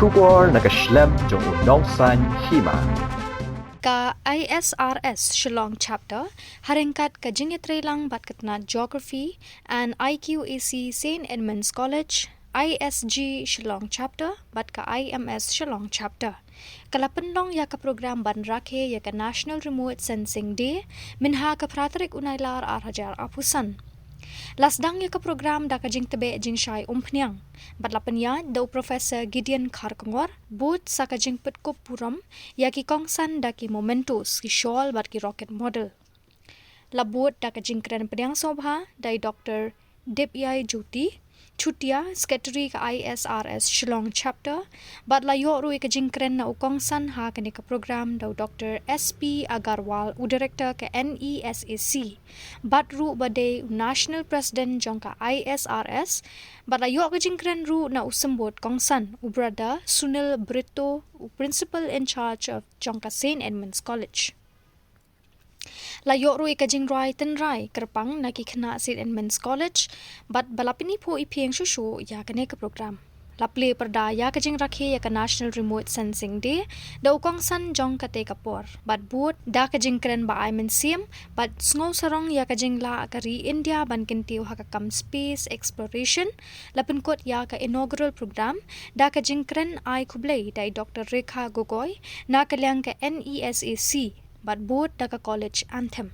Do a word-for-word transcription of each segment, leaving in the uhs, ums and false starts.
Khubor na ka shlem jong u nongsaiñ hima. Ka I S R S Shillong Chapter, ha ryngkat ka jingïatreilang bad ka tnat Geography and I Q A C Saint Edmund's College, I S G Shillong Chapter bad ka I M S Shillong Chapter, ka la pynlong ïa ka program ban rakhe ïa ka National Remote Sensing Day mynha ka phra tarik u Nailar ar hajar arphew san. La sdang ïa ka program da ka jingtbeh jingshai umphniang bad la pynïaid da u Professor Gideon Kharkongor, bud sa ka jingpyntip burom ïa ki kongsan da ki mementos, ki shawl bad ki rocket model. La bud da ka jingkren pdiang sngewbha da i Doctor Dipyai Jyoti Chutia, Secretary ka I S R S Shillong Chapter, bad la ïoh ruh ïa ka jingkren na u kongsan ha kane ka program da u Doctor S P Agarwal, u Director ka N E S A C, bad ruh ba dei u National President jong ka I S R S, bad la ïoh ka jingkren ruh na u symbud kongsan, u Brother Sunil Brito, u Principal in Charge of jong ka Saint Edmund's College. La ïoh ruh ïa ka jingrwai tynrai kyrpang na ki khynnah Saint Edmund's College, bad ba la pyniphuh iphieng shuh shuh ïa kane ka program. La plie pyrda ïa ka jingrakhe ïa ka National Remote Sensing Day da u kongsan jong kata ka por, bad bud da ka jingkren ba ai mynsiem bad sngewsarong ïa ka jinglah ka ri India ban kyntiew ha ka kam space exploration. La pynkut ïa ka inaugural program da ka jingkren ai khublei da i Doctor Rekha Gogoi na ka liang ka N E S A C, bad bud da ka college anthem.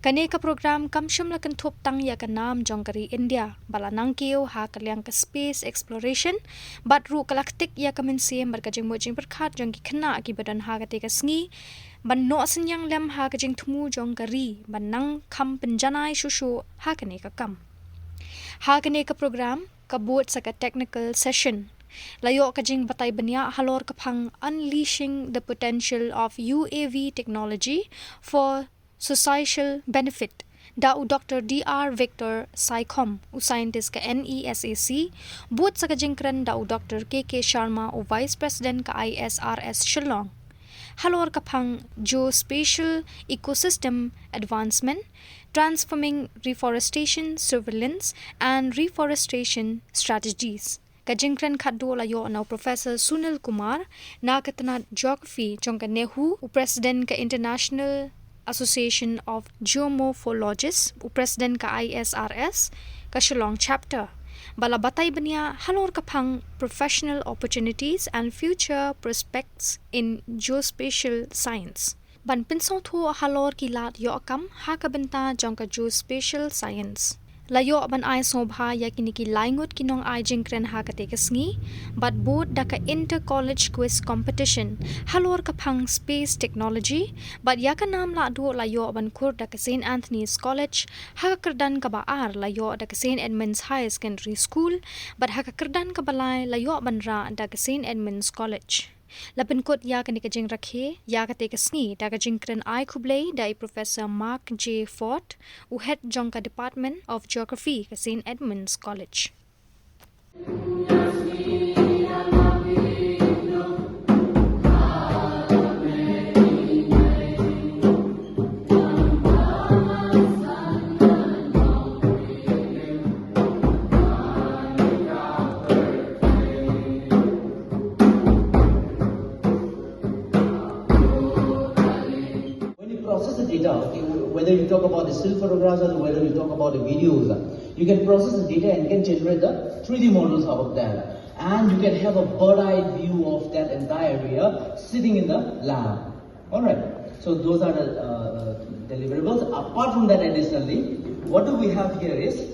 Kane ka program kam shym la kynthup tang ïa ka nam jong ka ri India ba la nangkiew ha ka liang ka space exploration, bad ruh ka la ktik ïa ka mynsiem bad ka jingmut jingpyrkhat jong ki khynnah kiba don ha kata ka sngi ban noh synñiang lem ha ka jingthmu jong ka ri ban nang kham pynjanai shuh shuh ha kane ka kam. Ha kane ka program ka bud sa ka technical session. La ïoh ka jingbatai bniah halor ka phang Unleashing the Potential of U A V Technology for Societal Benefit da u Doctor D R Victor Saikhom, u scientist ka N E S A C, bud sa ka jingkren da u Doctor K K Sharma, u Vice President ka I S R S Shillong. Halor ka phang Geospatial Ecosystem Advancement, Transforming Reforestation Surveillance and Reforestation Strategies, ka jingkren khatduh la ïoh na u Professor Sunil Kumar na ka tnat Geography jong ka NEHU, u President ka International Association of Geomorphologists, u President ka I S R S ka Shillong Chapter, ba la batai bniah halor ka phang Professional Opportunities and Future Prospects in Geospatial Science, ban pynsngewthuh halor ki lad ïoh kam ha ka bynta jong ka Geospatial Science. La ïoh ban ai sngewbha ïa kine ki lai ngut ki nongai jingkren ha kata ka sngi, bad bud da ka Inter College Quiz Competition halor ka phang Space Technology, bad ïa ka nam lahduh la ïoh ban khur da ka Saint Anthony's College, ha ka kyrdan kaba ar la ïoh da ka Saint Edmund's Higher Secondary School, bad ha ka kyrdan kaba lai la ïoh ban rah da ka Saint Edmund's College. La pynkut ïa kane ka jingrakhe ïa kata ka sngi da ka jingkren ai khublei da i Professor Mark J Ford, u head jong ka Department of Geography ka Saint Edmund's College. When you process the data, okay, whether you talk about the still photographs or whether you talk about the videos, uh, you can process the data and can generate the three D models out of that. And you can have a bird eye view of that entire area sitting in the lab. All right. So those are the uh, uh, deliverables. Apart from that, additionally, what do we have here is,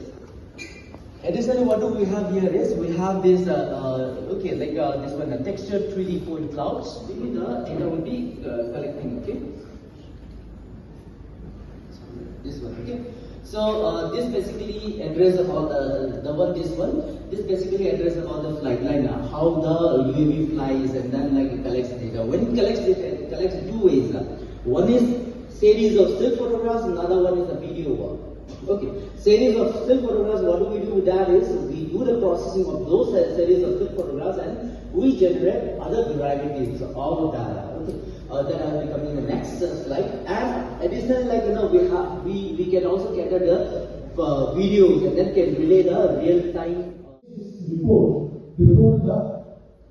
additionally, what do we have here is we have this, uh, uh, okay, like uh, this one, the textured three D point clouds. This is the data will be uh, collecting, okay? This one, okay? So uh, this basically address about the, the one, this one. This basically address about the flight line, uh, how the U A V flies and then like it collects data. When it collects data, it collects in two ways. Uh. One is series of still photographs, another one is a video one. Okay, series of still photographs, what do we do with that is we do the processing of those se- series of still photographs and we generate other derivatives of data. Okay, uh, that will be coming in the next uh, slide. And additionally, like you know, we have we, we can also gather the uh, videos and then can relay the real time. Report before the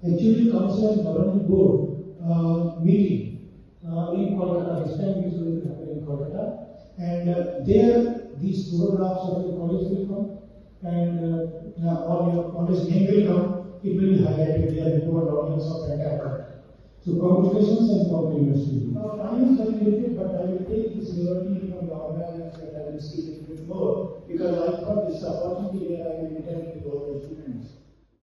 Actually, Council and Governing Board uh, meeting uh, in Kolkata, this time it will happen in Kolkata. And uh, there, these photographs of the college will come, and uh, uh, all your college name will come, it will be highlighted there before the audience of entire country. So congratulations and compliments to you. Now, time is very limited, but I will take this liberty from the organizers that I will speak a little bit more, because I thought this opportunity where I will